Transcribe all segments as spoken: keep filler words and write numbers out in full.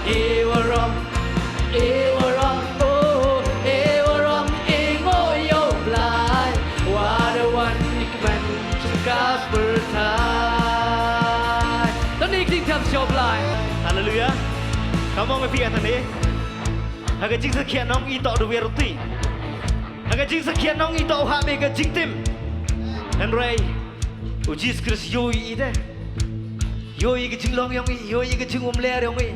E warom, e warom, oh, e warom, e ngo yo Blai. Wa da wan ikmen chaka pertai. Tani king tam sio Blai. Hallelujah. Come on, if you Anthony. Ha ka jingsakhiat nong i to da wer ruti. Ha ka jingsakhiat nong i to ha me ka jingtim. Hynrei u Jisu Khrist ïoh i te. Ïoh i ka jinglong yong i, ïoh i ka jingumler yong i.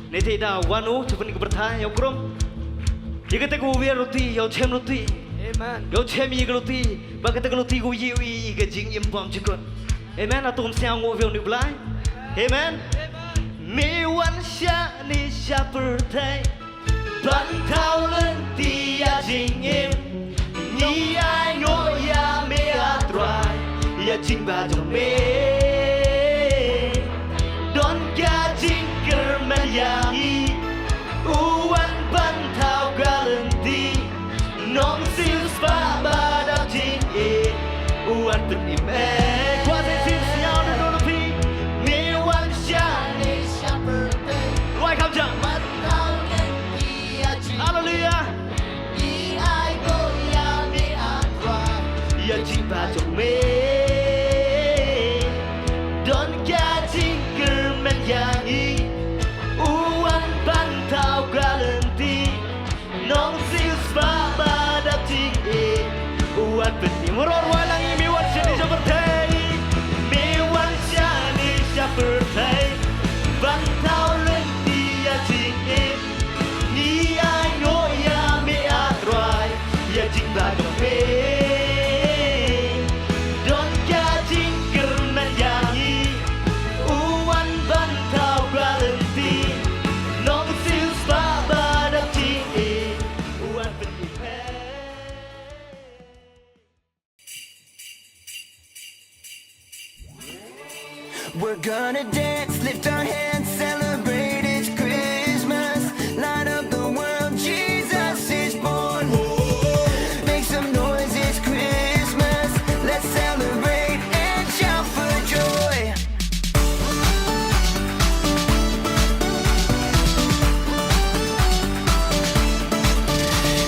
Nete da wan u chapin ka berthai ïa u krum. Ïa kata ka wer ruti, ïa u chem ruti. Amen. Ïa u chem ïa ka ruti, ba kata ka ruti ka ïoh i ka jingim bymjukut. Amen. Atum siang u wer u ni Blai. Amen. Me wan sha ni sha pertai. Ban thaw lynti ïa jingim. Ngi ai nguh ïa me a Trai. Ïa jingba jong me. Don ka jingkyrmen ïa ngi. U wan ban thaw ka lynti. Nong siew spah ba dap jingim. U wan pynim eh. Kwah siew siew siew na don phi. Me wan sha ni sha pertai. Wai kam jang. Hallelujah. Ïa jingba jong me. Don ka jingkyrmen ïa ngi. U wan ban thaw ka lynti. Nong siew spah ba dap jingim. U wan pynim ror wa lang i me wan sha ni sha pertai. Me wan sha ni sha pertai. Ban thaw lynti ïa jingim. Ngi ai nguh ïa me a Trai. Ïa jingba jong me. Don ka jingkyrmen ïa ngi. U wan ban thaw ka lynti. Nong siew spah ba dap jingim. U wan pynim eh. We're gonna dance, lift our hands, celebrate, it's Christmas. Light up the world, Jesus is born. Make some noise, it's Christmas. Let's celebrate and shout for joy.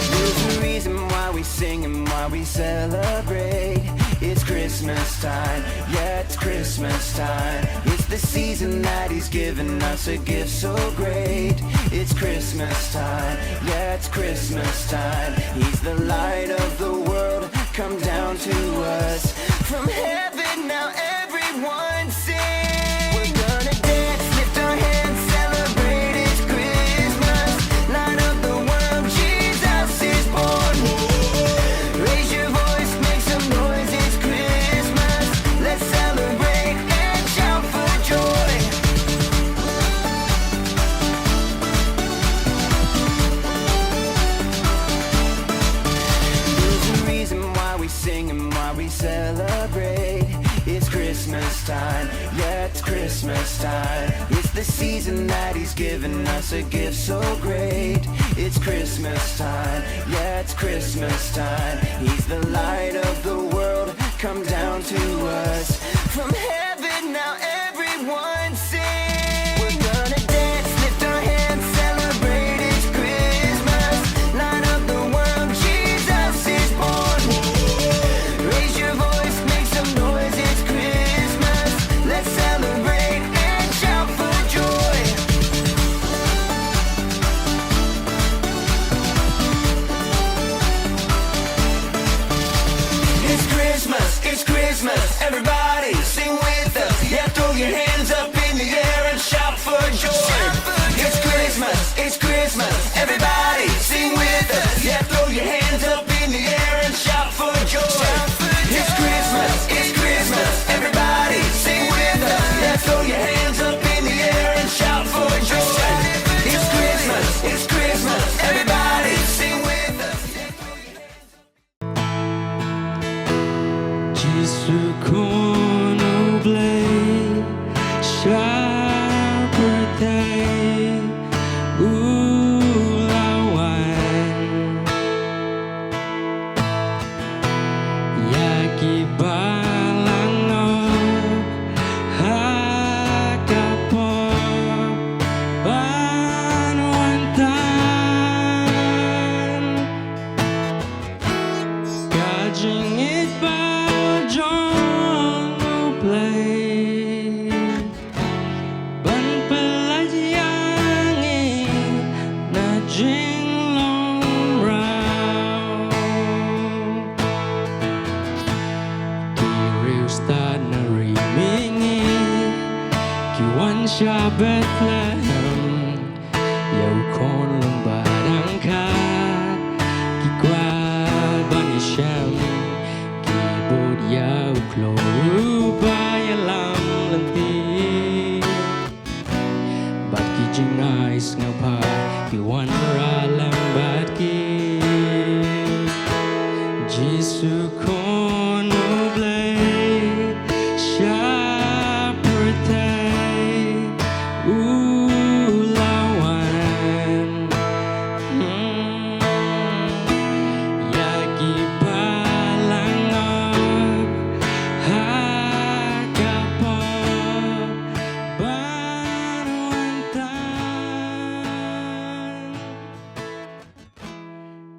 There's a reason why we sing and why we celebrate. It's Christmas time, yeah, it's Christmas time. It's the season that He's given us, a gift so great. It's Christmas time, yeah, it's Christmas time. He's the light of the world, come down to us. From heaven now, everyone sing. We're gonna dance, lift our hands, celebrate, it's Christmas. Light up the world, Jesus is born. Raise your voice, make some noise, it's Christmas. Let's celebrate and shout for joy. There's a reason why we sing and why we celebrate. It's Christmas time, yeah, it's Christmas time. It's the season that He's given us, a gift so great. It's Christmas time, yeah, it's Christmas time. He's the light of the world, come down to us. From heaven now, everyone sing. We're gonna dance, lift our hands, celebrate, it's Christmas. Light up the world, Jesus is born. Raise your voice, make some noise, it's Christmas. Let's celebrate and shout for joy. It's Christmas, it's Christmas, everybody sing with Sha Bethlehem, ïa u khun lum ba dang kha, ki kwah ban ïashem, ki bud ïa u kloi uba ïalam lynti. Bad ki jingai sngewbha ki wanrah lem bad ki. Jisu Khun U Blei, sha pyrthei u la wan. Hmm. Ïa ki balang ha ka pop ban wan tang.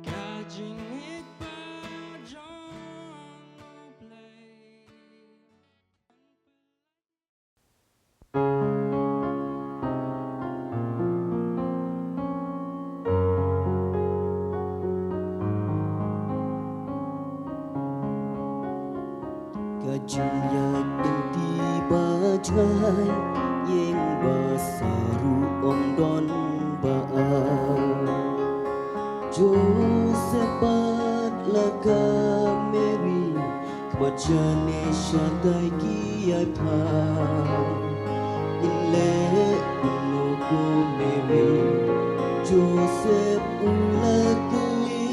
Ka jingngeit ba jong U Blei. Ka jingïaid lynti ba jngai, ïing ba saru ym don ba ar. Joseph bad la ka Mary, khmat shane shatai ki ïaid phai. Ngin leh kumno ko Mary, Joseph u la kylli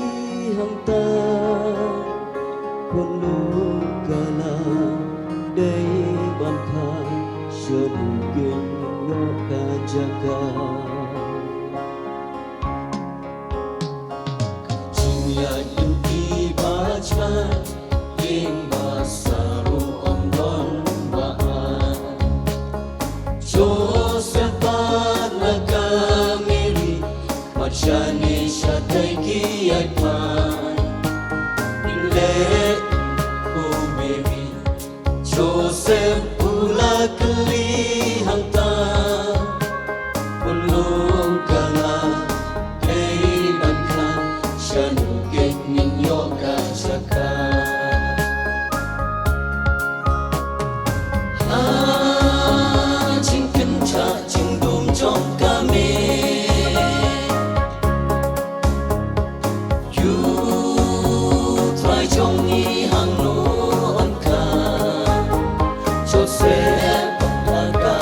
hangta. Khun lum ka la dei ban kha, shano ngin ïoh ka jaka. Jingïaid lynti ba jngai, ïing ba saru ym don ba ar. Joseph bad la ka Mary, khmat shane shatai ki ïaid phai. Ngin leh kumno ko Mary, Joseph u la kylli hangta. Khun lum ka la dei ban kha, shano ngin ïoh ka jaka. Ha jingkynjah jingdum jong ka Mary, U Trai jong ngi hangno un kha? Joseph bad la ka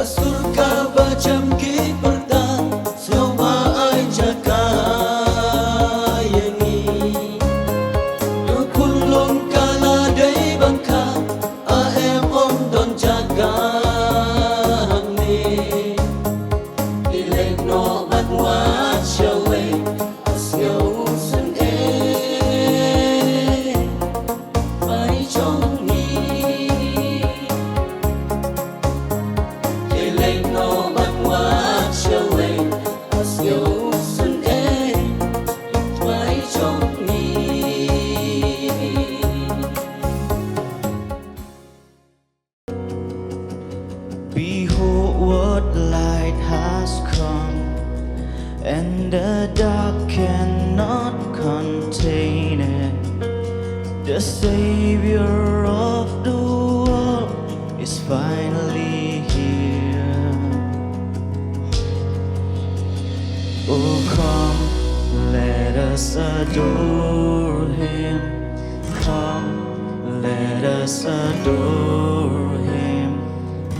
Sur kaba jem ki pyrta, sngewbha ai jaka ïa ngi. U khun long ka la dei ban kha, a em ym don jaka hangne. Phi leit noh bad wad shawei, a sngew sngewsynei. Bai jong ngi. Te leit noh bad wad shawei, a sngew sngewsynei. Bai jong ngi. Behold, what light has come, and the dark cannot contain it. The Savior of the world is finally here. Oh, come, let us adore him. Come, let us adore him.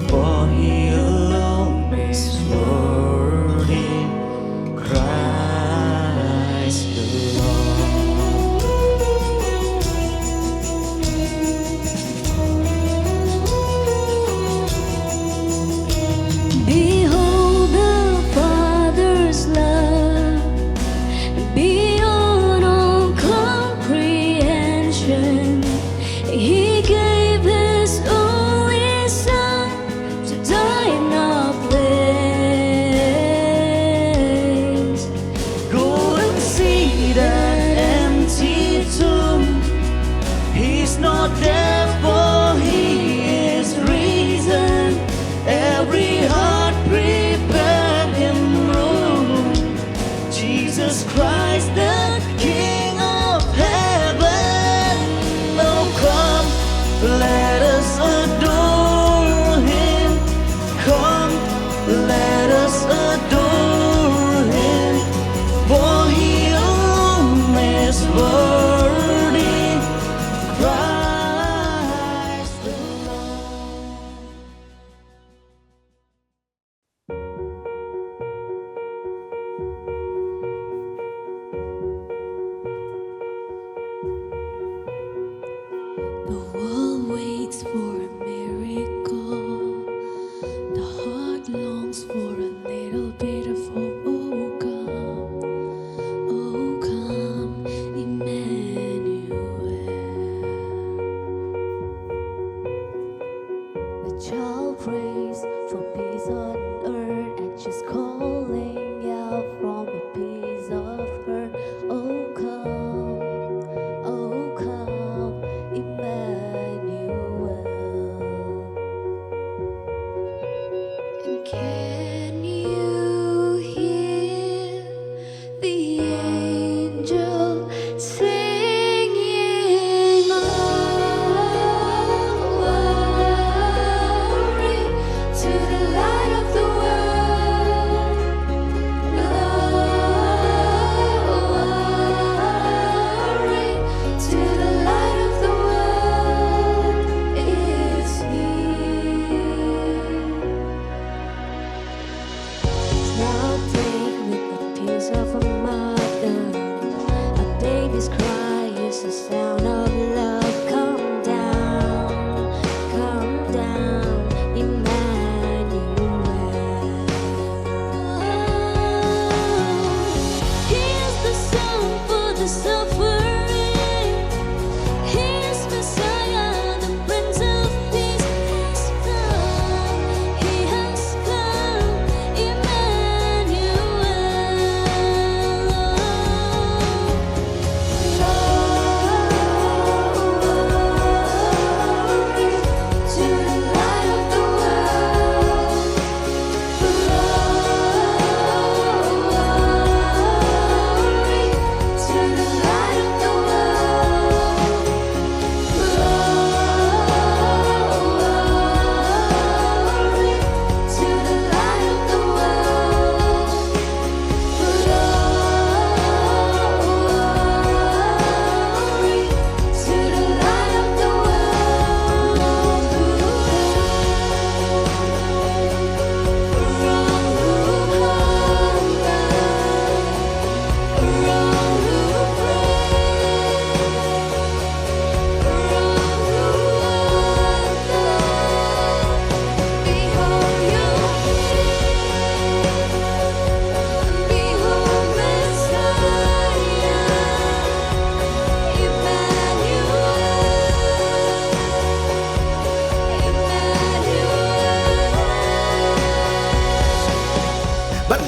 For he alone is worthy. Christ the Lord. Behold the Father's love beyond all comprehension. He gave his only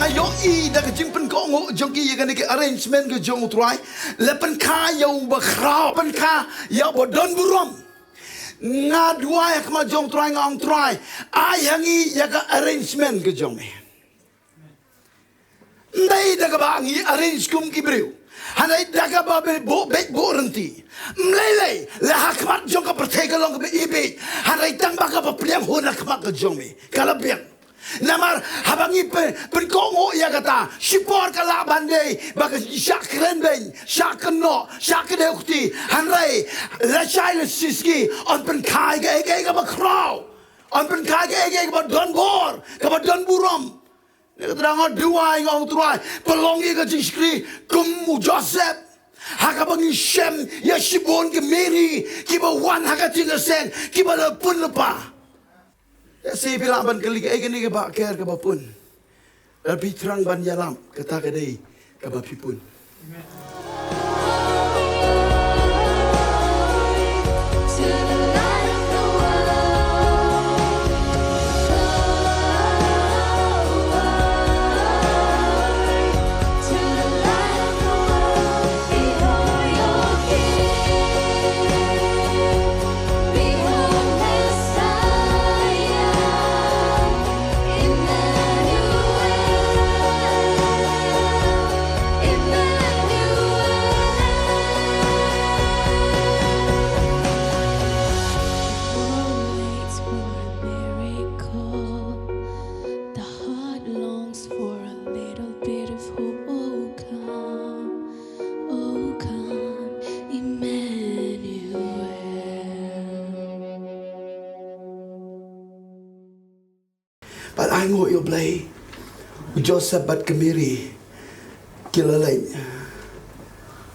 Ïohi da ka jingpynkohnguh jong ki ïa kane ka arrangement ka jong U Trai. La pynkha ïa uba khraw, pynkha ïa uba don burom. Nga duwai ha khmat jong U Trai, nga ong, Trai, ai ha ngi ïa ka arrangement ka jong me. Ym dei da kaba ngi arrange kum ki briew. Hynrei da kaba beh buh, beh buh ryntih. Ym lei lei, la ha khmat jong ka pyrthei ka long kaba ibeiñ. Hynrei tang ba kaba pdiang hun ha khmat ka jong me, ka la biang. Namar haba ngi pyn, pynkohnguh ïa kata, shipor ka lah ban dei ba ka shah kren beiñ, shah kynnoh, shah kdew kti. Hynrei lashai lashisngi yn pynkha ïa kaei kaei kaba khraw. Yn pynkha ïa kaei kaei kaba don bor, kaba don burom. Nga trai, nga duwai, nga ong, Trai, pynlong ïa ka jingshakri kum u Joseph. Ha kaba ngi shem ïa shibun ki Mary kiba wan ha ka jingïaseng, kiba la pun lypa. Ïa shi phi lah ban kylli, kaei kane kaba ker kaba pun? Lada phi thrang ban ïalap, kata ka dei kaba phi pun. The heart longs for a little bit of hope. Oh, come, oh, come, Emmanuel. Bad ainguh ïa U Blei, u Joseph bad ka Mary ki la leit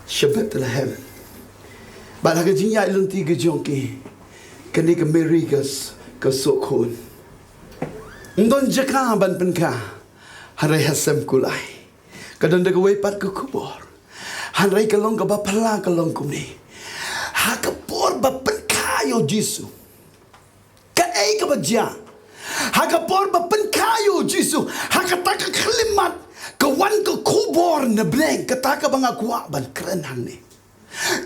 sha Bethlehem. Bad ha ka jingïaid lynti ka jong ki, kane ka Mary ka s-, ka sngewkhun. Ym don jaka ban pynkha, hynrei ha sem kulai. Ka don da kawei pat ka khubor. Hynrei ka long kaba phylla, ka long kumne. Ha ka por ba pynkha ïa u Jisu, kaei kaba jia? Ha ka por ba pynkha ïa u Jisu, ha kata ka khyllipmat, ka wan ka khubor na bneng, kata kaba nga kwah ban kren hangne.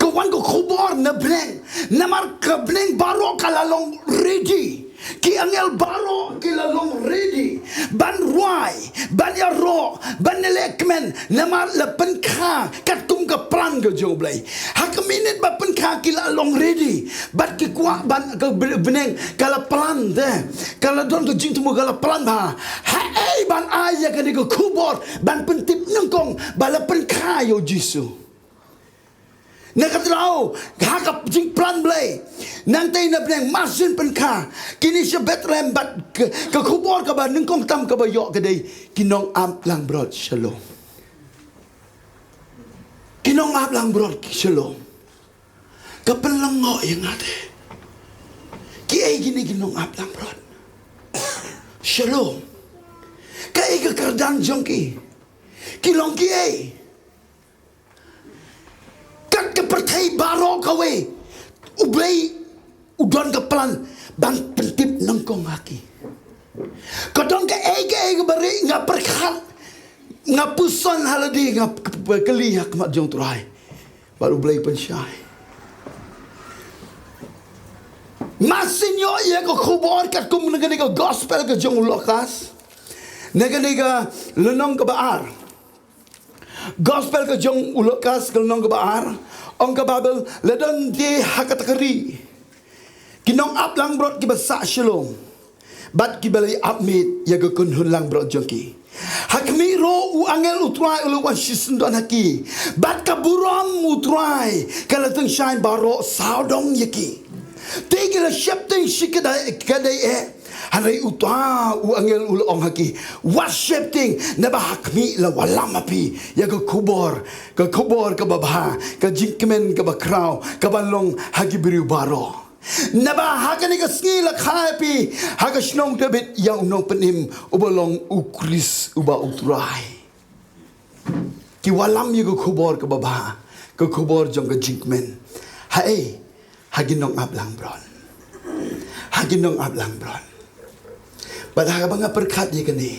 Ka wan ka khubor na bneng, namar ka bneng baroh ka la long ready. Ki angel baroh ki la long ready ban rwai, ban ïaroh, ban ïaleh kmen, namar la pynkha katkum ka plan ka jong U Blei. Ha ka minit ba pynkha ki la long ready, bad ki kwah ban, ka bneng ka la plan te, ka la don ka jingthmu, ka la plan bha. Haei ban ai ïa kane ka khubor ban pyntip nyngkong ba la pynkha ïa u Jisu? Na ka tnat, ha ka jingplan Blei, nangtei na bneng, marsien pynkha kine sha Bethlehem, bad ka, ka khubor kaba nyngkong tam kaba ïoh ka dei, ki nongap langbrot, shalom. Ki nongap langbrot, shalom. Ka pynlyngngoh ïa nga te. Kiei kine ki nongap langbrot? Shalom. Kaei ka kyrdan jong ki? Ki long kiei? Kat ka pyrthei baroh kawei, U Blei u don ka plan ban pyntip nyngkong ha ki. Ka don kaei kaei kaba rieh, nga pyrkhat, nga puson ha lade, nga k-, kylli ha khmat jong U Trai. Bad U Blei pynshai. Marsien ïoh ïa ka khubor katkum na kane ka gospel ka jong u Lukas, na kane ka lynnong kaba ar. Gospel ka jong u Lukas ka lynnong kaba ar, ong ka Baibl, la don de ha kata ka ri ki nongap langbrot kiba sah shalom, bad kiba la ïa ap miet ïa ka kynhun langbrot jong ki. Ha khmih ruh u angel U Trai u la wan shisyndon ha ki, bad ka burom U Trai ka la tyngshaiñ baroh sawdong ïa ki. Te ki la sheptieng shi kdai, kdai eh. Hynrei uta u angel u la ong ha ki, wat sheptieng, naba ha khmih la wallam ha phi ïa ka khubor, ka khubor kaba bha, ka jingkmen kaba khraw, kaba long ha ki briew baroh. Naba ha kane ka sngi la kha ha phi ha ka shnong David ïa u nongpynim uba long u Khrist uba U Trai. Ki wallam ïa ka khubor kaba bha, ka khubor jong ka jingkmen. Haei, ha ki nongap langbrot. Ha ki nongap langbrot. Bad haba nga pyrkhat ïa kane,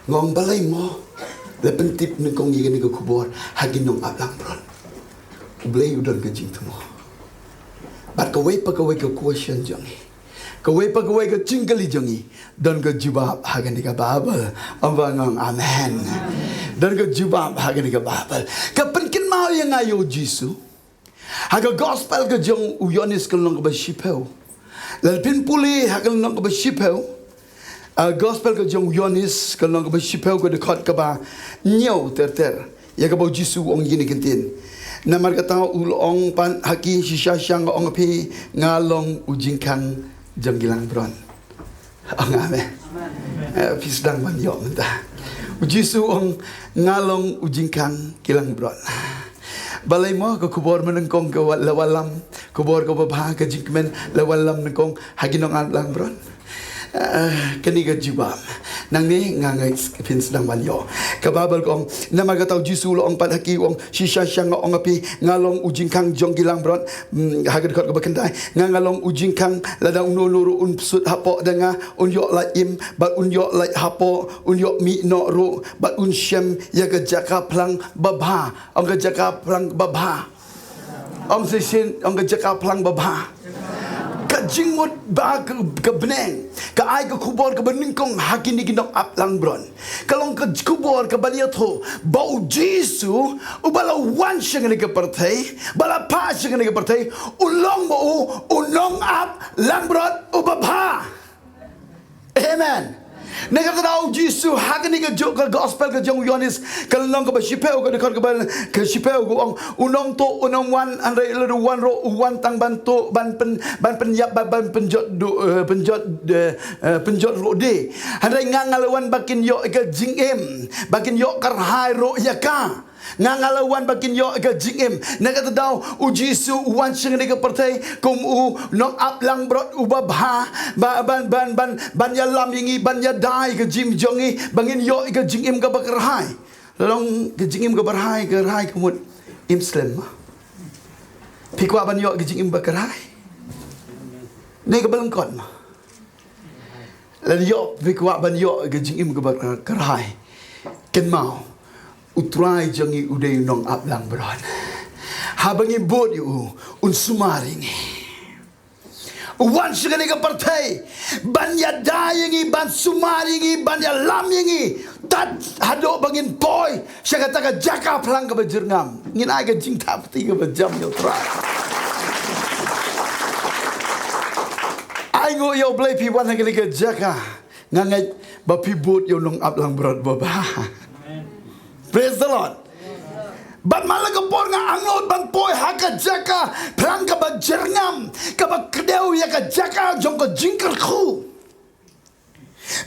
Nga ong balei mo la pyntip nyngkong ïa kane ka khubor ha ki nongap langbrot. U Blei u don ka jingthmu. Bad kawei pa kawei ka question jong ngi, kawei pa kawei ka jingkylli jong ngi, don ka jubab ha kane ka Baibl. Ym ba nga ong amen. Don ka jubab ha kane ka Baibl. Ka pynkynmaw ïa nga ïa u Jisu ha ka gospel ka jong u Ïoannis ka lynnong kaba shiphew. Lada phin pule ha ka lynnong kaba shiphew, ah, gospel ka jong u Ïoannis ka lynnong kaba shiphew ka dkhot kaba hynñiew ter ter, ïa kaba u Jisu u ong ïa kine ki ktien. Namar kata u la ong pat ha ki, shisha shisha nga ong ha phi, nga long u jingkhang jong ki langbrot. Ong amen. Eh, phi sdang ban ïoh mynta. U Jisu u ong, nga long u jingkhang ki langbrot. Balei mo ka khubor mynnyngkong ka wa-, la wallam, khubor kaba bha, ka jingkmen la wallam nyngkong ha ki nongap langbrot. Eh, kane ka jubab. Nangne nga ngai phin sdang ban ïoh. Ka Baibl ka ong, namar kata u Jisu u la ong pat ha ki, u ong, shisha shisha nga ong ha phi, nga long u jingkhang jong ki langbrot. Hmm, ha ka dkhot kaba khyndai. Nga, nga long u jingkhang, lada uno uno ruh un psut hapoh da nga, un ïoh lait im, bad un ïoh lait hapoh, un ïoh mih noh ruh, bad un shem ïa ka jaka phlang babha. Ong ka jaka phlang babha. Ong shisien, ong ka jaka phlang babha. Ka jingmut ba ka, ka bneng, ka ai ka khubor kaba nyngkong ha kine ki nongap langbrot. Ka long ka khubor kaban ïathuh ba u Jisu, uba la wan sha kane ka pyrthei, ba la phah sha kane ka pyrthei, u long ba u, u nongap langbrot uba bha. Amen. Na kata daw u Jisu ha kane ka jong, ka gospel ka jong u Ïoannis, ka lynnong kaba shiphew, ka dkhot kaba, ka shiphew, ka ong, u nongtuh u nang wan, hynrei lada u wan ruh, u wan tang ban tuh, ban pyn, ban pynïap, ban, ban pynjot duh, eh, pynjot, eh, eh, pynjot ruh de. Hynrei nga, nga la wan ba kin ïoh ïa ka jingim, ba kin ïoh kyrhai ruh ïa ka. Nga, nga la wan ba kin ïoh ïa ka jingim. Na kata daw u Jisu u wan sha kane ka pyrthei kum u nongap langbrot uba bha, ba, ban, ban, ban, ban ïalam ïa ngi, ban ïada ïa ka jingim jong ngi, ba ngin ïoh ïa ka jingim kaba kyrhai. Long ka jingim kaba kyrhai, kyrhai ka mut im slem ma. Phi kwah ban ïoh ïa ka jingim ba kyrhai? Ne kaba lyngkot ma. Lada ïoh, phi kwah ban ïoh ïa ka jingim kaba kyr-, kyrhai. Kynmaw, u Trai jong ngi u dei u nongap langbrot. Haba ngi bud ïa u, un sumar ïa ngi. U wan sha kane ka pyrthei ban ïada ïa ngi, ban sumar ïa ngi, ban ïalam ïa ngi, tad haduh ba ngin poi sha kata ka jaka phlang kaba jyrngam. Ngin ai ka jingthap kti kaba jam ïa u Trai. Ai nguh ïa u Blei phi wan ha kane ka jaka. Nga ngeit ba phi bud ïa u nongap langbrot ba bha. Praise the Lord. Bad man la ka por nga angnud ban poi ha ka jaka phlang kaba jyrngam, kaba kdew ïa ka jaka jong ka jingkyrkhu.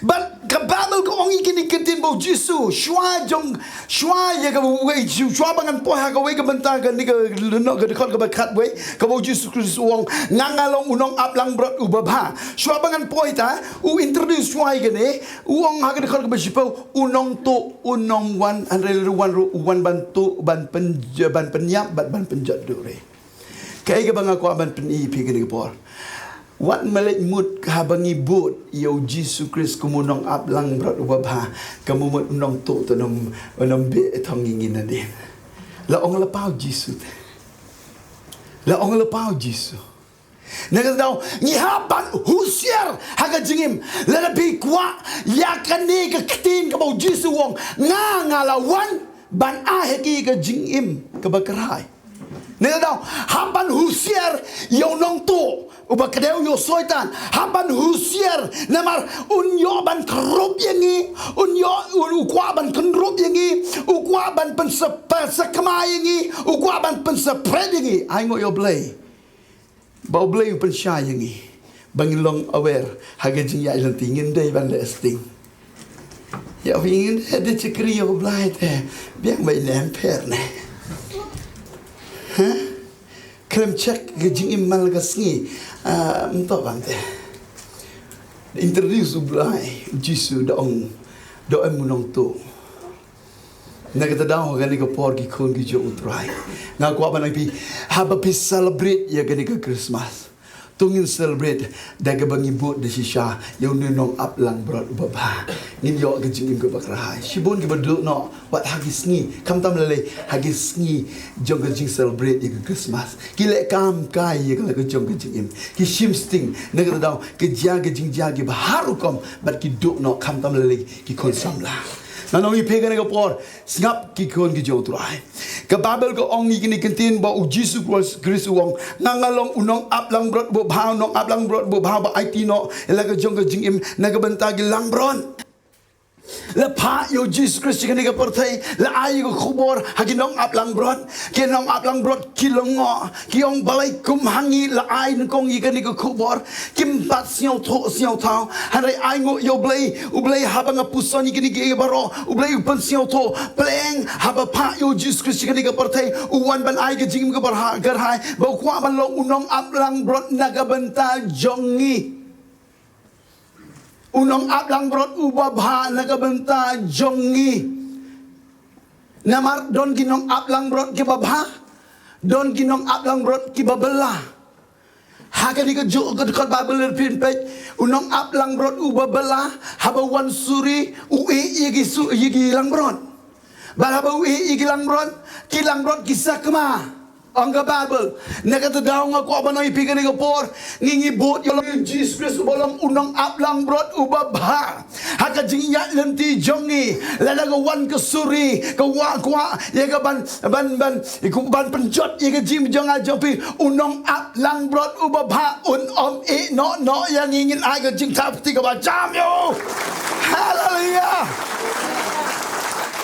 Bad ka Baibl ka ong ïa kine ki ktien ba u Jisu, shuwa jong, shuwa ïa kawei, shuwa ba ngan poi ha kawei ka bynta kane ka lynnong, ka dkhot kaba khatwei, kaba u Jisu Khrist u ong, nga nga long u nongap langbrot uba bha. Shuwa ba ngan poi ta, u introduce shuwa ïa kane, u ong ha ka dkhot kaba shiphew, u nongtuh u nongwan, hynrei lada u wan ruh, u wan ban tuh, ban pyn-, ban pynïap, bad ban pynjot duh ruh. Kaei kaba nga kwah ban pyni ïa phi kane ka por. Wat ma leit mut haba ngi bud ïa u Jisu Khrist kum u nongap langbrot uba bha, ka mut u nongtuh te u nong, u nongbeh thong ïa ngi nadien. La ong lypa u Jisu te. La ong lypa u Jisu. Na kata daw, ngi hap ban husiar ha ka jingim. Lada phi kwah ïa kane ka ktien kaba u Jisu u ong, nga nga la wan ban ai ha ki ka jingim kaba kyrhai. Na kata daw, hap ban husiar ïa u nongtuh uba kdew ïa u Soitan. Hap ban husiar namar un ïoh ban kynrup ïa ngi, un ïoh, un, u kwah ban kynrup ïa ngi, u kwah ban pynsa-, pynsakma ïa ngi, u kwah ban pynsaphriang ïa ngi. Ai nguh ïa u Blei ba u Blei u pynshai ïa ngi ba ngin long aware ha ka jingïaid lynti, ngin dei ban leh sting. Ïa phi ngin dei, dei shakri ïa u Blei te, biang ba ine em pher ne. Ha? Khlem check ka jingim man la ka sngi. Ah, mynta ban te introduce u Blei, u Jisu da ong, da em u nongtuh. Na kata daw ha kane ka por ki khun ki jong u Trai, nga kwah ban ai phi, haba phi celebrate ïa kane ka Christmas, To ngin celebrate da kaba ngi bud da shisha ïa une u nongap langbrot uba bha. Ngin ïoh ka jingim kaba kyrhai. Shibun kiba duh noh wat ha ki sngi, khamtam lei lei ha ki sngi jong ka jing celebrate ïa ka Christmas. Ki leh kam kai ïa ka la ka jong ka jingim. Ki shim sting na kata ka daw, ki jia ka jingjia kiba har rukom bad ki duh noh, khamtam lei lei ki khun samla. Nga ong ïa phi kane ka por, sngap ki khun ki jong u Trai. Ka Baibl ka ong ïa kine ki ktien ba u Jisu Khrist, Khrist u ong, nga nga long u nongap langbrot uba bha, u nongap langbrot uba bha, ba aiti noh ïa la ka jong ka jingim na ka bynta ki langbrot. La phah ïa u Jisu Khrist ïa kane ka pyrthei, la ai ïa ka khubor ha ki nongap langbrot. Ki nongap langbrot ki lyngngoh, ki ong, balei kum ha ngi la ai nyngkong ïa kane ka khubor? Kim pat sngewthuh sngewthaw. Hynrei ai nguh ïa U Blei, U Blei haba nga puson ïa kine kiei baroh, U Blei u pynsngewthuh. Pleng haba phah ïa u Jisu Khrist ïa kane ka pyrthei, u wan ban ai ka jingim kaba kyrhai, ba u kwah ban long u nongap langbrot na ka bynta jong ngi. U nongap langbrot uba bha na ka bynta jong ngi. Namar don ki nongap langbrot kiba bha, don ki nongap langbrot kiba bylla. Ha kane ka juk ka dkhot Baibl, phin peit, u nongap langbrot uba bylla, haba wan suri, u ïeh ïa ki su-, ïa ki langbrot. Bad haba u ïeh ïa ki langbrot, ki langbrot ki sakma. Ong ka Baibl, na kata daw nga kwah ban ong ïa phi kane ka por, ngi ngi bud ïa u Jisu Khrist uba long u nongap langbrot uba bha. Ha ka jingïaid lynti jong ngi, lada ka wan ka suri, ka wah kwah ïa ka ban, ban, ban, ban pynjot ïa ka jingim jong nga jong phi, u nongap langbrot uba bha un ym ïeh noh noh ïa ngi. Ngin ai ka jingthap kti kaba jam ïa u. Haleluia.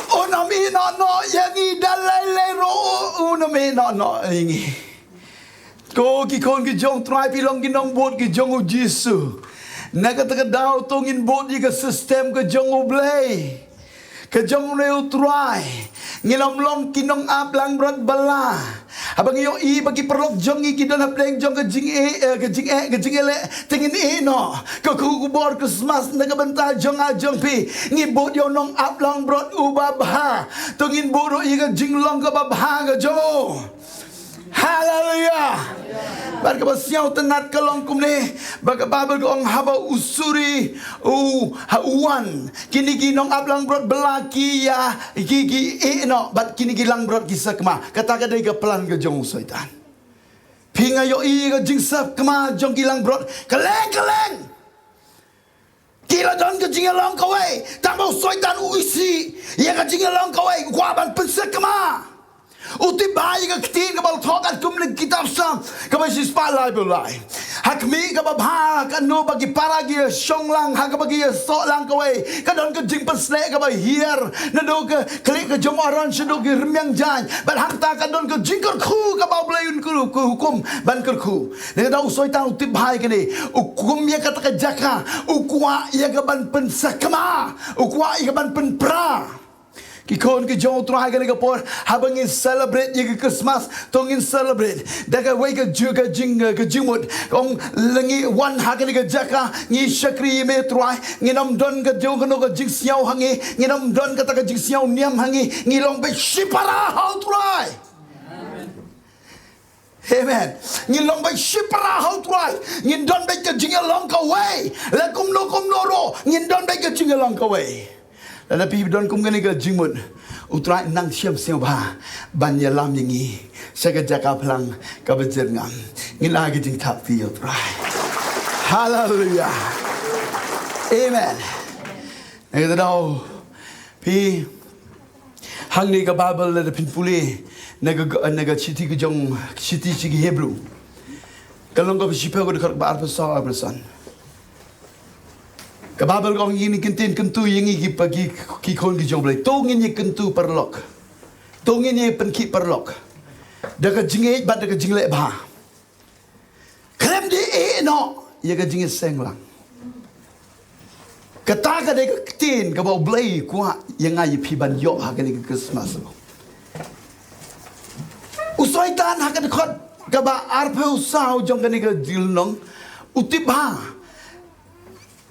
Un ym ïeh noh noh ïa ngi da lei lei ruh, un ym ïeh noh noh ïa ngi. Ko ki khun ki jong u Trai, phi long ki nongbud ki jong u Jisu. Na kata ka daw to ngin bud ïa ka system ka jong U Blei, ka jong une u Trai. Ngin ym long ki nongap langbrot bylla. Haba ngi ïohi ba ki paralok jong ngi ki don hapdeng jong ka jingeh, eh, ka jingeh, ka jingeh leh, te ngin ïeh noh. Ka khubor Christmas na ka bynta jong nga jong phi, ngi bud ïa u nongap langbrot uba bha. To ngin bud ruh ïa ka jinglong kaba bha ka jong u. Haleluia. Bad kaba sngewtynnat ka long kumne, ba ka Baibl ka ong haba u suri u, ha u wan, kine ki nongap langbrot bylla ki ïa, ki, ki ïeh noh, bad kine ki langbrot ki sakma. Kata ka dei ka plan ka jong u Soitan. Phi, nga ïohi ka jingsakma jong ki langbrot kylleng kylleng. Ki la don ka jingïalong kawei, tang ba u Soitan u isih ïa ka jingïalong kawei, u kwah ban pynsakma. U tip bha ïa ka ktien kaba la thoh katkum na ka kitab Salm kaba shispah laiphew lai. Ha khmih kaba bha, katno ba ki para ki ïa shong lang, ha kaba ki ïasoh lang kawei, ka don ka jingpynshlur kaba hiar, naduh ka khlieh ka jong u Aron shaduh ki rmiang jaiñ. Bad hangta ka don ka jingkyrkhu kaba U Blei un kyrkhu, hukum ban kyrkhu. Nangta u Soitan u tip bha ïa kane, u kum ïa kata ka jaka, u kwah ïa ka ban pynsakma, u kwah ïa ka ban pynpra. Ki khun ki jong u Trai, kane ka por haba ngin celebrate ïa ka Christmas, to ngin celebrate da kawei ka ju-, ka jing, ka jingmut. Ong, lada ngi wan ha kane ka jaka, ngi shakri ïa me Trai, ngin ym don ka jong kano ka jingsngew ha ngi, ngin ym don kata ka jingsngew niam ha ngi, ngi long beit shipara ha u Trai. Amen. Ngin long beit shipara ha u Trai. Ngin don beit ka jingïalong kawei. La kumno kumno ruh, ngin don beit ka jingïalong kawei. Lada phi don kum kane ka jingmut, u Trai un nang shem sngewbha ban ïalam ïa ngi sha ka jaka phlang kaba jyrngam. Ngin ai ka jingthap kti ïa u Trai. Haleluia. Amen. Nangta daw phi, hangne ka Baibl lada phin pule na ka, na ka shithi ka jong, shithi sha ki Hebru, ka lynnong kaba shiphew, ka dkhot ba arphew saw, arphew san. Ka Baibl ka ong, ïa kine ki ktien kyntu ïa ngi ki pa ki, ki khun ki jong U Blei. To ngin ïa kyntu paralok. To ngin ïa pynkhih paralok da ka jingïeit bad da ka jingleh bha. Khlem da ïeh noh ïa ka jingïaseng lang. Kata ka dei ka ktien kaba U Blei u kwah ïa nga ïa phi ban ïoh ha kane ka Christmas. U Soitan ha ka dkhot kaba arphew saw jong kane ka lynnong, u tip bha.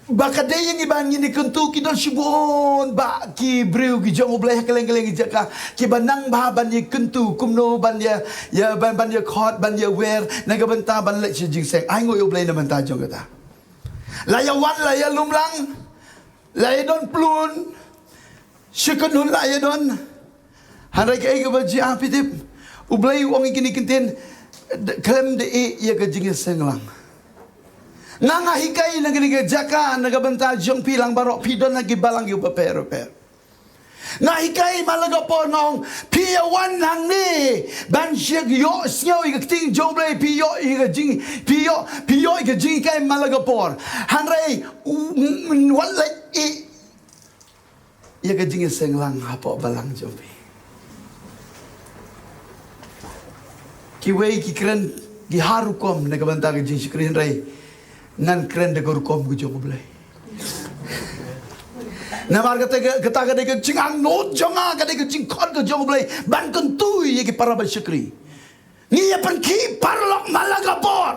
Ba ka dei ïa ngi ban ngin ïa kyntu, ki don shibun bah ki briew ki jong U Blei ha kylleng kylleng ki jaka, kiba nang bha ban ïa kyntu kumno ban ïa, ïa ban, ban ïa khot, ban ïa wer na ka bynta ban leit sha jingseng. Ai nguh ïa U Blei na bynta jong kata. La ïa wan, la ïa lum lang, la ïa don plun, shi kynhun la ïa don. Hynrei kaei kaba jia, phi tip, U Blei u ong ïa kine ki ktien, khlem da ïeh ïa ka jingïaseng lang. Nga, nga hikai na kane ka jaka na ka bynta jong phi lang baroh, phi don ha ki balang kiba pher bapher. Nga hikai man la ka por, nga ong, phi ïa wan hangne ban shu ïohsngew ïa ka ktien jong U Blei, phi ïoh ïa ka jing, phi ïoh, phi ïoh ïa ka jinghikai man la ka por. Hynrei u, u, wat la ïeh ïa ka jingïaseng lang hapoh balang jong phi. Kiwei ki kren, ki ha rukom na ka bynta ka jingshakri, hynrei ngan kren da ka rukom ka jong U Blei. Namar kata ka, kata ka dei ka jingangnud jong nga, ka dei ka jingkhot ka jong U Blei ban kyntu ïa ki para ba shakri. Ngi ïa pynkhih paralok man la ka por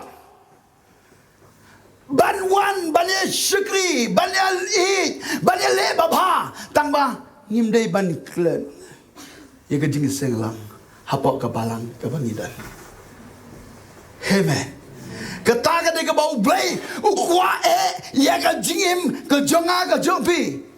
ban wan, ban ïa shakri, ban ïa ïeit, ban ïa leh babha, tang ba ngim dei ban klet ïa ka jingïaseng lang hapoh ka balang kaba ngi don. Amen. Kata ka dei kaba U Blei u kwah eh ïa ka jingim ka jong nga ka jong phi.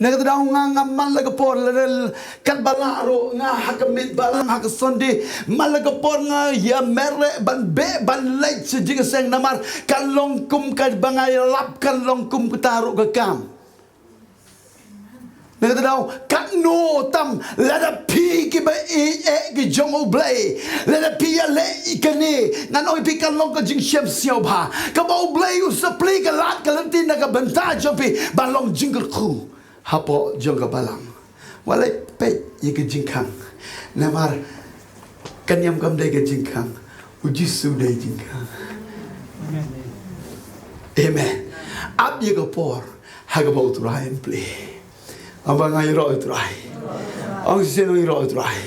Na kata daw nga, nga man la ka por, la, la, katba lah ruh nga ha ka miet balang ha ka Sunday, man la ka por nga ïa mareh ban beh ban leit sha jingïaseng namar kan long kum kaba nga ïalap, kan long kum kata ruh ka kam. Na kata daw, katno tam lada phi kiba ïeit eh ki jong U Blei, lada phi ïaleh ïa kane, ngan ong ïa phi kan long ka jingshem sngewbha kaba U Blei u sa plie ka lad ka lynti na ka bynta jong phi ban long jingkyrkhu hapoh jong ka balang. Wat leit peit ïa ka jingkhang. Namar ka niam kam dei ka jingkhang. U Jisu dei jingkhang. Amen. Ap ïa ka por ha kaba U Trai un plie. Ong ba nga ïaroh ïa U Trai. Ong shisien, ong ïaroh ïa U Trai.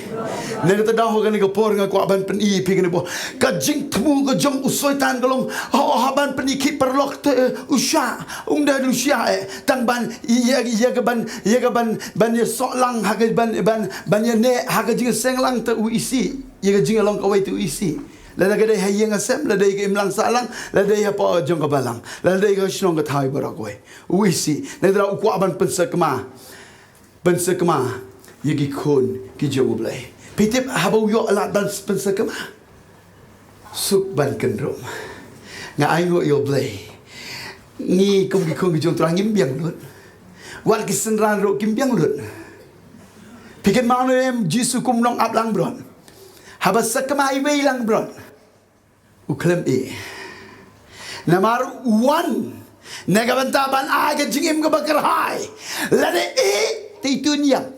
Na kata daw ha kane ka por nga kwah ban pyni ïa phi kane ka por. Ka jingthmu ka jong u Soitan ka long, ha, ha ban pynïakhih paralok te, eh, u shah, um da u shah, eh, tang ban ïa, ïa ka ban, ïa ka ban, ban ïasoh lang ha ka ban, ban, ban ïaneh ha ka jingseng lang te u isih, ïa ka jingïalong kawei te u isih. Lada ka dei ha ïing ha sem, lada ka imlang sahlang, lada hapoh jong ka balang, lada ka shnong ka thaw baroh kawei, u isih. Na kata daw u kwah ban pynsakma, pynsakma ïa ki khun ki jong U Blei. Phi tip haba u ïoh lad ban pynsakma, suk ban kynrum. Nga ai nguh ïa U Blei. Ngi kum ki khun ki jong U Trai ngim biang lut. Wat ki synran ruh kim biang lut. Phi kynmaw ne em Jisu kum nongap langbrot, haba sakma iwei i langbrot, u khlem ïeh. Namar u wan na ka bynta ban ai ka jingim kaba kyrhai. Lada ïeh te i tun ïap.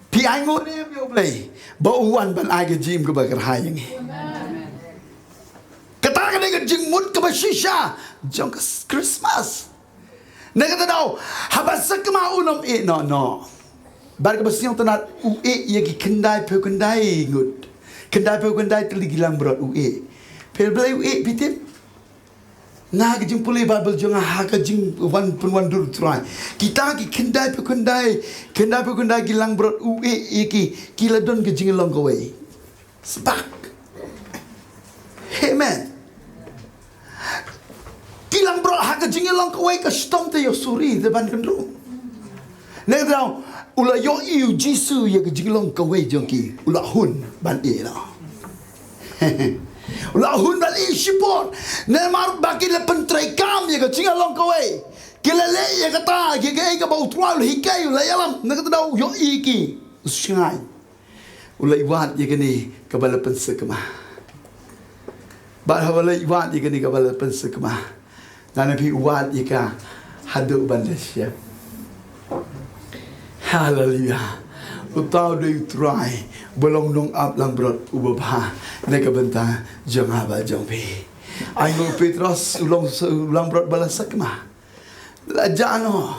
Phi ai nguh ne em ïa U Blei ba u wan ban ai ka jingim kaba kyrhai ïa ngi. Kata ka dei ka jingmut kaba shisha jong ka Christmas. Na kata daw, haba sakma un ym ïeh noh noh. Bad kaba sngewtynnat, u ïeh ïa ki khyndai phew khyndai ngut, khyndai phew khyndai tylli ki langbrot u ïeh. Phi, U Blei u ïeh, phi tip? Na ka jingpule Baibl jong nga ha ka jingwan pynwandur U Trai, kita ki khyndai phew khyndai, khyndai phew khyndai ki langbrot u ïeh ïa ki, ki la don ka jinglong kawei. Sbak. Amen. Ki langbrot ha ka jinglong kawei ka shitom te ïoh suri te ban kynrum. Ne daw, u la ïohi u Jisu ïa ka jinglong kawei jong ki, u la hun ban ïeh noh. U la hun ban ïeh shipor. Namar ba ki la pyntreikam ïa ka jinglong kawei. Ki la leh ïa kata, ïa kaei kaba U Trai u la hikai, u la ïalam. Na kata daw u ïohi ki, u shngaiñ. U leit wad ïa kane kaba la pynsakma. Bad haba u leit wad ïa kane kaba la pynsakma, ngan ong ïa phi, u wad ïa ka haduh ban da shem. Haleluya. Uta u dei U Trai uba long nongap langbrot uba bha na ka bynta jong nga bad jong phi. Ai nguh, u Petros u long sa, u langbrot ba la sakma. La jah noh.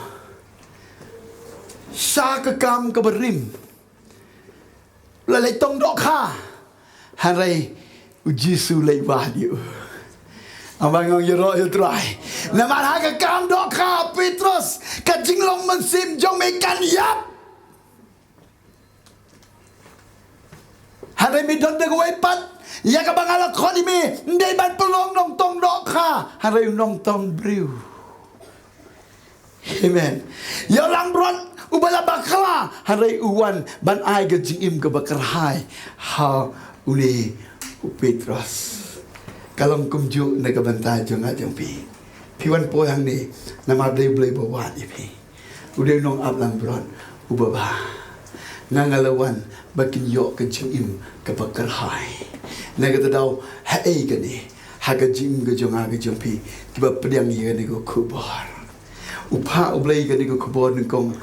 Sha ka kam kaba rim. La leit tong dohkha. Hynrei u Jisu u leit wad ïa u. Aba ngong ïaroh ïa u Trai. Namar ha ka kam dohkha Petros, ka jinglong mynsiem jong me kan ïap. Hynrei me don da kawei pat ïa kaba nga la khot ïa me, ym dei ban pynlong nongtong dohkha, hynrei u nongtong briew. Amen. Ïa u langbrot uba la bakla, hynrei u wan ban ai ka jingim kaba kyrhai ha une u Petros. Ka long kumjuh na ka bynta jong nga jong phi. Phi wan poi hangne namar dei U Blei ba wad ïa phi. U dei u nongap langbrot uba bha. Nga nga la wan ba kin ïoh ka jingim kaba kyrhai. Na kata daw, haei kane, ha ka jingim ka jong nga ka jong phi, kiba pdiang ïa kane ka khubor. U phah U Blei kane ka khubor nyngkong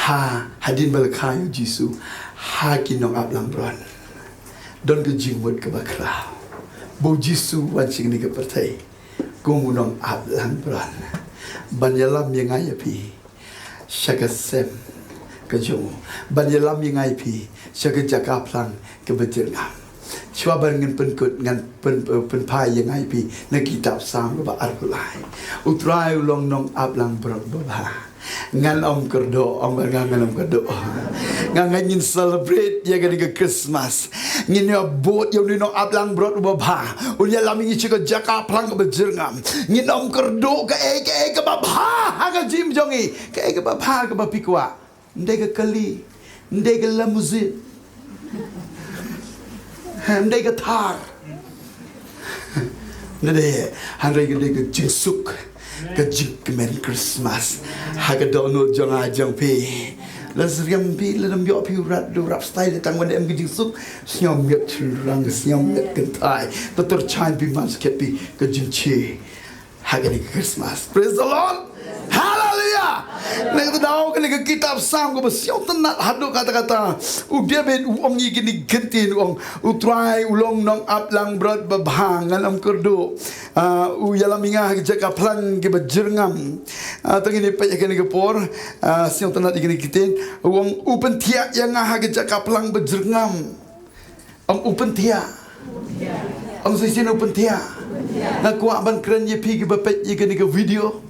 ha, hadien ba la kha ïa u Jisu ha ki nongap langbrot. Don ka jingmut kaba khraw ba u Jisu u wan sha kane ka pyrthei kum u nongap langbrot ban ïalam ïa nga ïa phi sha ka sem ka jong u, ban ïalam ïa nga ïa phi sha ka jaka phlang kaba jyrngam. Shuwa ban ngin pynkut, ngan pyn, pynphai ïa nga ïa phi na kitab Salm kaba arphew lai. U Trai u long nongap langbrot ba bha. Ngan ym kyrduh, ong ba nga ngan ym kyrduh. Nga ngeit ngin celebrate ïa kane ka Christmas. Ngin ïa bud ïa une u nongap langbrot uba bha. Un ïalam ïa ngi sha ka jaka phlang kaba jyrngam. Ngin ym kyrduh kaei kaei kaba bha ha ka jingim jong ngi. Kaei kaba bha kaba phi kwah. Ym dei ka kali, ym dei ka limousine, ym dei ka Thar. Ym dei, hynrei ka dei ka jingsuk, ka jingkmen Christmas ha ka dohnud jong nga jong phi. La syriem phi, la ym ïoh phi u rat, u rap style, tang wan em ka jingsuk. Sngewmiet shynrang, sngewmiet kynthai, to tyrshaiñ phi man skhem phi ka jingshai ha kane ka Christmas. Praise the Lord. Hallelujah. Na kata daw, kane ka kitab Salm kaba sngewtynnat haduh katta katta, u David u ong ïa kine ki ktien, u ong, U Trai u long nongap langbrot ba bha, ngan ym kyrduh. Ah, u ïalam ïa nga ha ka jaka phlang kaba jyrngam. Ah, to ngin ïa peit ha kane ka por, ah, sngewtynnat ïa kine ki ktien, u ong, u pynthiah ïa nga ha ka jaka phlang ba jyrngam. Ong, u pynthiah. Ong shisien, u pynthiah. Nga kwah ban kren ïa phi kiba peit ïa kane ka video.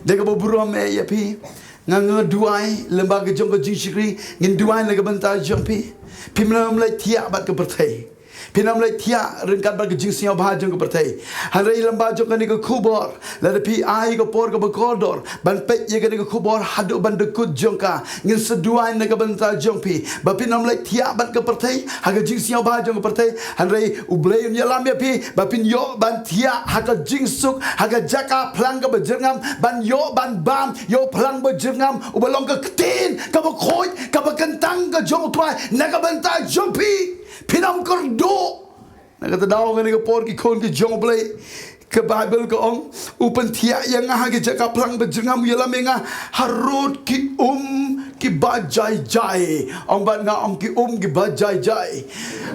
Da kaba burom eh ïa phi. Nga, nga duwai lyngba ka jong ka jingshakri, ngin duwai na ka bynta jong phi. Phim nym leit thiah bad ka pyrthei. Phim nym leit thiah ryngkat bad ka jingsngewbha jong ka pyrthei. Hynrei lyngba jong kane ka khubor, lada phi ai ka por kaba kordor ban peit ïa kane ka khubor haduh ban da kut jong ka, ngin sa duwai na ka bynta jong phi ba phin nym leit thiah bad ka pyrthei ha ka jingsngewbha jong ka pyrthei. Hynrei U Blei un ïalam ïa phi ba phin ïoh ban thiah ha ka jingsuk, ha ka jaka phlang kaba jyrngam, ban ïoh ban bam ïa u phlang ba jyrngam uba long ka ktien kaba khuid kaba kyntang ka jong U Trai na ka bynta jong phi. Phin nym kyrduh. Na kata daw, kane ka por, ki khun ki jong U Blei, ka Baibl ka ong, u pynthiah ïa nga ha ka jaka phlang ba jyrngam, u ïalam ïa nga harud ki um kiba jai jai. Ong bad nga, ong, ki um kiba jai jai.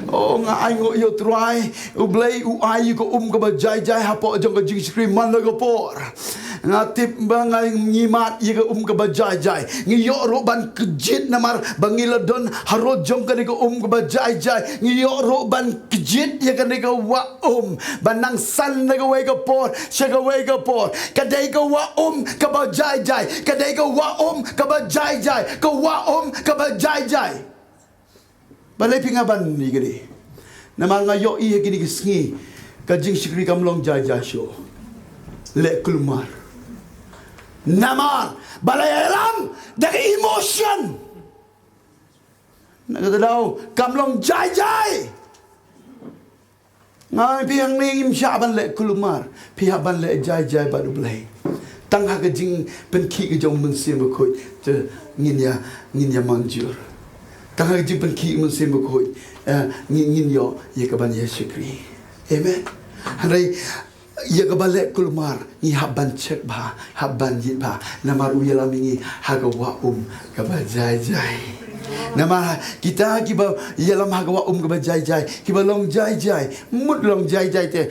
Oh, nga ainguh ïa U Trai, U Blei u ai ïa ka um kaba jai jai hapoh jong ka jingshakri man la ka por. Nga tip ba nga, ngi mad ïa ka um kaba jai jai, ngi ïoh ruh ban kjit namar ba ngi la don harud jong kane ka um kaba jai jai. Ngi ïoh ruh ban kjit ïa kane ka wah um, ban nang san na kawei ka por sha kawei ka por. Ka dei ka wah um kaba jai jai, ka dei ka wah um kaba jai jai, ka wah um kaba jai jai. Balei phi nga ban ïa kane? Namar nga ïohi ha kine ki sngi ka jingshakri kam long jai jai shuh. Leh kulmar. Namar ba la ïalam da ka emotion. Na kata daw, kam long jai jai. Nga, phi hangne ngim shah ban leh kulmar, phi hap ban leh jai jai bad U Blei. Tang ha ka jingpynkhih ka jong U Mynsiem Bakhuid te ngin ïa, ngin ïa manjur. Tang ha ka jingpynkhih U Mynsiem Bakhuid, eh, ngin, ngin ïoh ïa ka ban ïa shakri. Amen. Hynrei ïa kaba leh kulmar ngi hap ban check bha, hap ban ïit bha. Namar u ïalam ïa ngi ha ka wah um kaba jai jai. Namar kita kiba ïalam ha ka wah um kaba jai jai, kiba long jai jai, mut long jai jai te,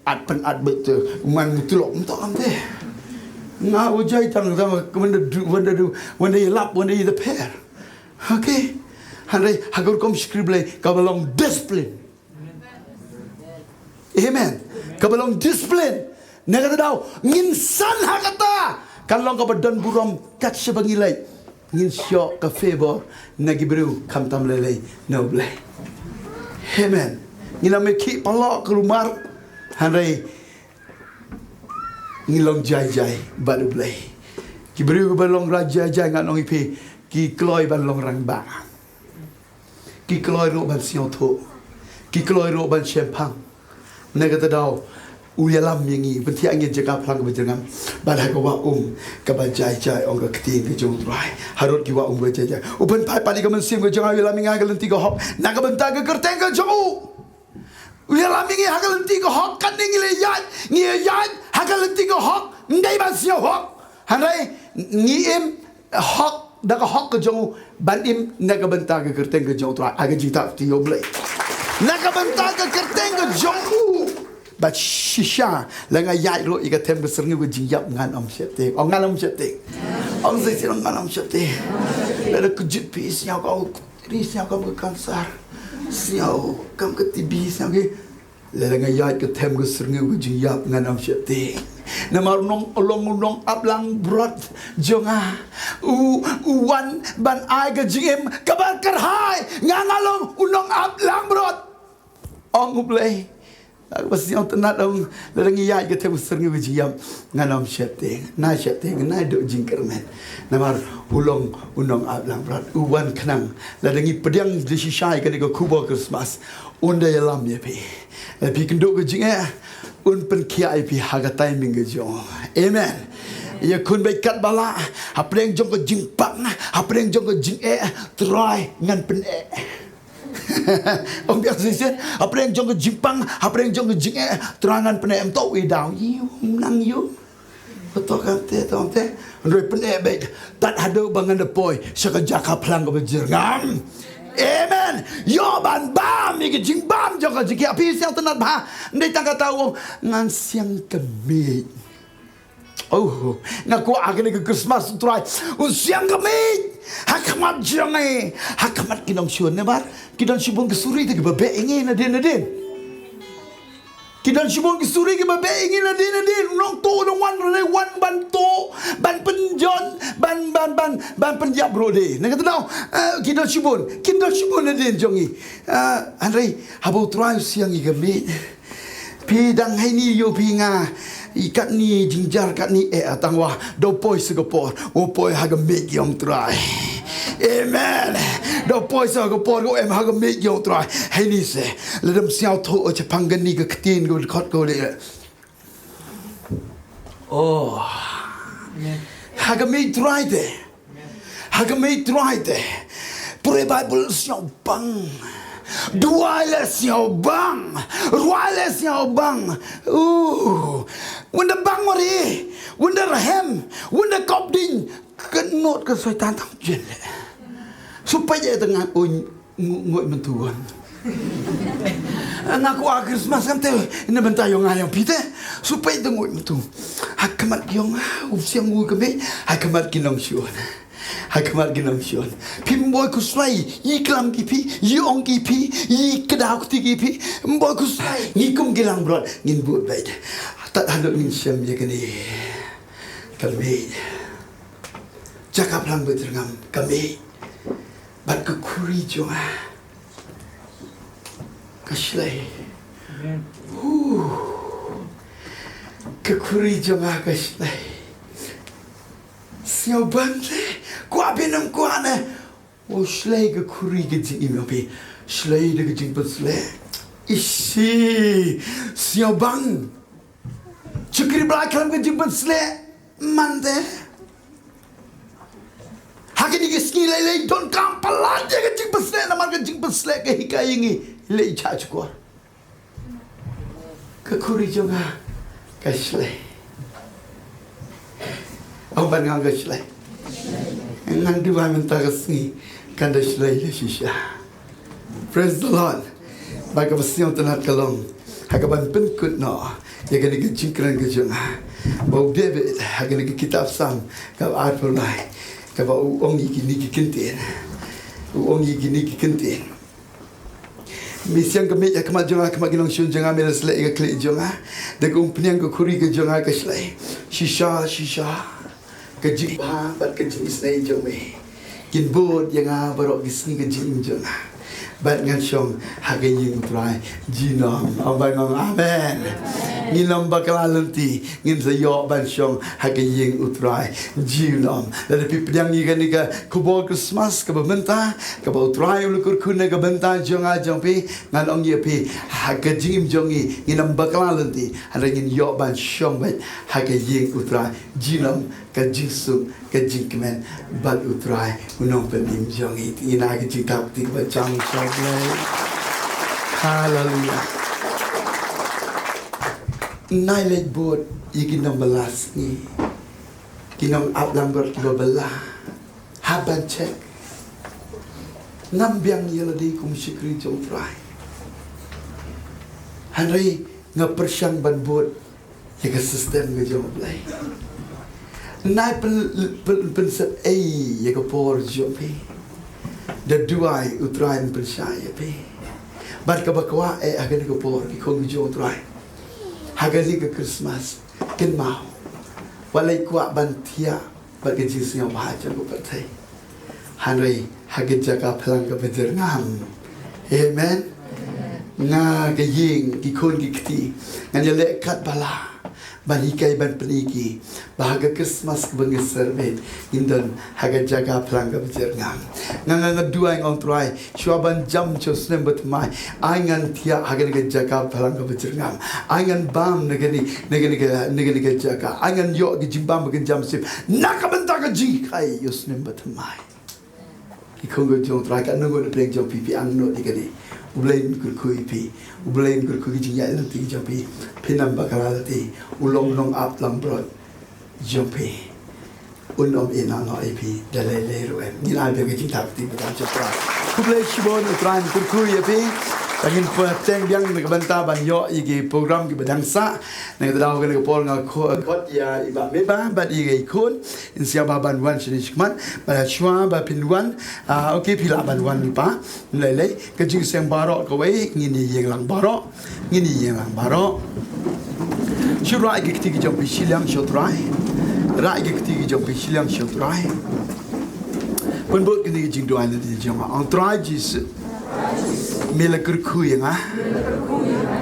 at pyn at beit te, man mutlok mtok am te. Nga u jai tang tang wanda du, wanda du, wanda ïalap, wanda ïa the pair. Okay. Hynrei ha ka rukom shakri Blei kaba long discipline. Amen. Kaba long discipline. Na kata daw, ngin san ha kata, kan long kaba don burom kat shaba ngi leit. Ngin shoh ka favor na ki briew khamtam lei lei na U Blei. Amen. Ngin ym ïa khih paralok ka rumar, hynrei ngin long jai jai bad U Blei. Ki briew ba long ra jai jai, ngan ong ïa phi, ki kloi ban long rangbah. Ki kloi ruh ban sngewthuh. Ki kloi ruh ban shemphang. Na kata daw, u ïalam ïa ngi, pynthiah ïa ngi jaka phlang kaba jyrngam. Bad ha ka wah um kaba jai jai, ong ka ktien ka jong U Trai. Harud ki wah um kaba jai jai, u pynphai pat ïa ka mynsiem ka jong nga, u ïalam ïa nga ha ka lynti ka hok na ka bynta ka kyrteng ka jong u. U ïalam ïa ngi ha ka lynti ka hok, katne ngi la ïaid, ngi ïaid ha ka lynti ka hok, ym dei ban sngewhok. Hynrei ngi im hok da ka hok ka jong u, ban im na ka bynta ka kyrteng ka jong U Trai, ha ka jingthaw ïa U Blei. Na ka bynta ka kyrteng ka jong u. Bad shisha, la nga ïaid ruh ïa ka them ka syrngiew ka jingïap, ngan ym sheptieng. Ong ngan ym sheptieng. Ong shisha, ngan ym sheptieng. Lada kjut phi, sngew ka u ri, sngew ka ka kansar. Sngew ka ka T B, sngew ki. Lada nga ïaid ka them ka syrngiew ka jingïap, ngan ym sheptieng. Namar u nong, u long u nongaplangbrot jong nga. U, u wan ban ai ka jingim kaba kyrhai. Nga nga long u nongaplangbrot, ong U Blei. Nga ba sngewtynnat, ong, lada ngi ïaid ka them ka syrngiew ka jingïap, ngan ym sheptieng. Nai sheptieng, nai duh jingkyrmen. Namar u long u nongaplangbrot, u wan khnang. Lada ngi pdiang da shisha ïa kane ka khubor Christmas, un da ïalam ïa phi. Lada phi kynduh ka jingeh, un pynkhiah ïa phi ha ka timing ka jong u. Amen. Ïakhun beit katba lah, hapdeng jong ka jingpang, hapdeng jong ka jingeh, Trai ngan pyneh. Ong biang shisien, hapdeng jong ka jingpang, hapdeng jong ka jingeh, Trai ngan pyneh. Em to i daw, ïu, nang ïu. Betul kan te, tong te. Hynrei pyneh beit, tad haduh ba ngan da poi sha ka jaka phlang kaba jyrngam. Amen. Ïoh ban bam ïa ka jingbam jong ka jingkhiah. Phi sngewtynnat bha. Ym dei tang kata u ong, ngan siang ka miej. Oh, nga kwah ha kane ka Christmas U Trai un siang ka miej ha khmat jong ngi, ha khmat ki nongshun. Namar ki don shibun ki suri te kiba beh ïa ngi nadien nadien. Ki don shibun ki suri kiba beh ïa ngi nadien nadien. U nongtuh u dang wan, u dang wan ban tuh, ban pynjot, ban, ban, ban, ban pynïap ruh de. Na kata daw, eh, ki don shibun, ki don shibun nadien jong ngi. Eh, hynrei haba U Trai u siang ïa ka miej, phi dang haini ïoh phi nga, i katni jingjar katni eh, tang wa da poi sa ka por, wa poi ha ka miej jong U Trai. Amen. Da poi sa ka por, wa em ha ka miej jong U Trai. Haini se, lada ym sngewthuh, oh, shaphang kane ka ktien ka dkhot ka leh. Oh. Ha ka miej Trai te. Ha ka miej Trai te. Pule Baibl, sngewbang. Duwai leh, sngewbang. Rwai leh, sngewbang. Uh. Wynda bang wari. Wynda rhem. Wynda kop ding. Ka nud ka Soitan tang jen leh. Supai je tang ngan un ngu-, nguid mynta wan. Nga kwah Christmas kam te, na bynta ïong nga ïong phi te. Supai te nguid mynta. Ha khmat ïong nga, u siang u ka miej, ha khmat ki nongshun. Ha khmat ki nongshun. Phim boi khuslai, i klam ki phi, i ong ki phi, i kdaw kti ki phi. Phim boi khuslai, ngi kum ki langbrot, ngin bud beit. Tad haduh ngin shem ïa kane ka miej. Jaka phlang ba jyrngam ka miej. Bad ka khuri jong nga ka shlei. Huh. Ka khuri jong nga ka shlei. Sngewbang te, kwah bynta kwah ne. Oh, shlei ka khuri ka jingim ïong phi. Shlei da ka jingpynsleh. Ishi. Sngewbang. Shakri Blai khlem ka jingpynsleh. Man te. Ha kine ki sngi lei lei donkam palat ïa ka jingpynsleh, namar ka jingpynsleh ka hikai ïa ngi lei cha shukor. Ka khuri jong nga ka shlei. Ong ban nga ka shlei. Ngan duwai mynta ka sngi kan da shlei ïa shisha. Praise the Lord. Ba kaba sngewtynnat ka long ha kaban pynkut noh ïa kane ka jingkren ka jong nga. Ba u David ha kane ka kitab Salm kaba arphew lai, kaba u ong ïa kine ki kyntien. U ong ïa kine ki kyntien. Me siang ka miej ha khmat jong nga, ha khmat ki nongshun jong nga, me la sleh ïa ka khlieh jong nga. Da ka umphniang ka khuri ka jong nga ka shlei. Shisha, shisha. Ka jingbha bad ka jingisynei jong me kin bud ïa nga baroh ki sngi ka jingim jong nga. Bad ngan shong ha ka ïing U Trai junom. Ong bad ngong amen. Ngin ym bakla lynti, ngin sa ïoh ban shong ha ka ïing U Trai junom. Lada phi pdiang ïa kane ka khubor Christmas kaba mynta, kaba U Trai u la kyrkhu na ka bynta jong nga jong phi, ngan ong ïa phi, ha ka jingim jong ngi, ngin ym bakla lynti, hynrei ngin ïoh ban shong beit ha ka ïing U Trai junom, ka jingsuk, ka jingkmen bad U Trai u nongpynim jong ngi. Ngin ai ka jingtap kti kaba jam sha U Blei. Haleluya. Nai leit bud ïa ki nongbylla sngi, ki nongap langbrot kiba bylla. Hap ban check. Ngam biang ïa lade kum shakri jong U Trai. Hynrei nga pyrshang ban bud ïa ka system ka jong U Blei. Nai pyn, pyn, pynsep ei ïa ka por jong phi. Da duwai U Trai un pynshai ïa phi. Bad kaba kwah eh ha kane ka por ki khun ki jong U Trai, ha kane ka Christmas, kynmaw, wat leit kwah ban thiah bad ka jingsngewbha jong ka pyrthei, hynrei ha ka jaka phlang kaba jyrngam. Amen. Nga, ka ïing, ki khun ki kti, ngan ïaleh katba lah ban hikai ban pyni ki ba ha ka Christmas kaba ngi celebrate, ngin don ha ka jaka phlang kaba jyrngam. Nga, nga, nga duwai, nga ong Trai, shuwa ban jam sha u snem ba thymmai, ai ngan thiah ha kane ka jaka phlang kaba jyrngam. Ai ngan bam na kane, na kane ka, na kane ka jaka. Ai ngan ïoh ki jingbam ba kin jam shim na ka bynta ka jinghikai ïa u snem ba thymmai. Ki khun ki jong U Trai, katno ngut na pdeng jong phi phi angnud ïa kane? U Blei un kyrkhu ïa phi. U Blei un kyrkhu ïa ki jingïaid lynti ki jong phi. Phin ym bakla lynti. U long nongap langbrot jong phi. Un ym ïehnoh noh ïa phi da lei lei ruh em. Ngin ai biang ka jingtap kti ba jam sha U Trai. Khublei shibun, U Trai un kyrkhu ïa phi. Te ngin bteng biang na ka bynta ban ïoh ïa ki program kiba dang sah. Na kata ka daw, kane ka por nga khot ïa i Bah Meba bad ïa i khun, in sa ïa ba ban wan shane shakhmat. Bad shuwa ba phin wan, ah, okay, phi lah ban wan lypa. Ym lei lei, ka jingïaseng baroh kawei, ngin ïeng lang baroh. Ngin ïeng lang baroh. Shu rah ïa ki kti ki jong phi shiliang sha U Trai. Rah ïa ki kti ki jong phi shiliang sha U Trai. Pynbud kine ki jingduwai na ka bynta jong nga. Ong Trai Jisu, me la kyrkhu ïa nga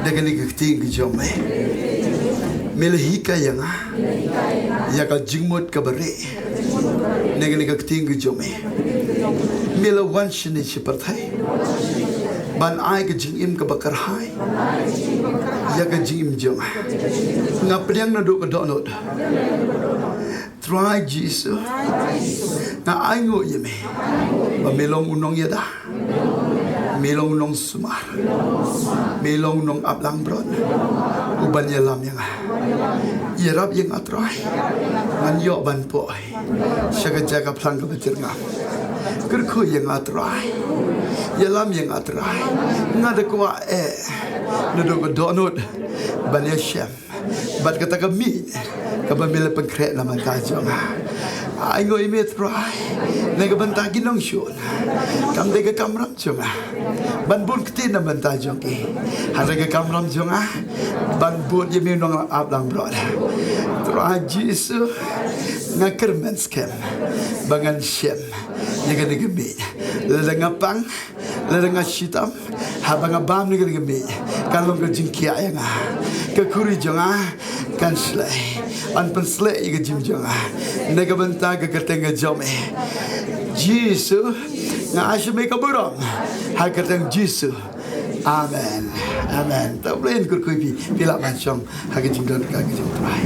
da kane ka ktien ka jong me. Me la hikai ïa nga ïa ka jingmut kaba rieh na kane ka ktien ka jong me. Me la wan shane sha pyrthei ban ai ka jingim kaba kyrhai ïa ka jingim jong nga. Nga pdiang naduh ka dohnud. Trai Jisu, nga ainguh ïa me ba me long u nongïada, me long u nongsumar, me long u nongap langbrot uban ïalam ïa nga. Ïarap ïa nga Trai, ngan ïoh ban poi sha ka jaka phlang kaba jyrngam. Kyrkhu ïa nga Trai, ïalam ïa nga Trai. Nga da kwah eh naduh ka dohnud ban ïashem bad kata ka mih kaba me la pynkhreh na ka bynta jong nga. Ainguh ïa me Trai na ka bynta ki nongshun. Kam dei ka kamram jong nga ban bun ktien na ka bynta jong ki, hynrei ka kamram jong nga ban bud ïa me u nongap langbrot. Trai Jisu, nga kyrmen skhem ba ngan shem ïa kane ka mih. Lada nga pang, lada nga shitom, haba nga bam na kane ka mih, kan long ka jingkhiah ïa nga. Ka khuri jong nga kan shlei. Yn pynshlei ïa ka jingim jong nga na ka bynta ka kyrteng ka jong me. Jisu, nga ai sha me ka burom ha ka kyrteng Jisu. Amen. Amen. To U Blei un kyrkhu ïa phi. Phi lah ban shong ha ka jingdon ka jong U Trai.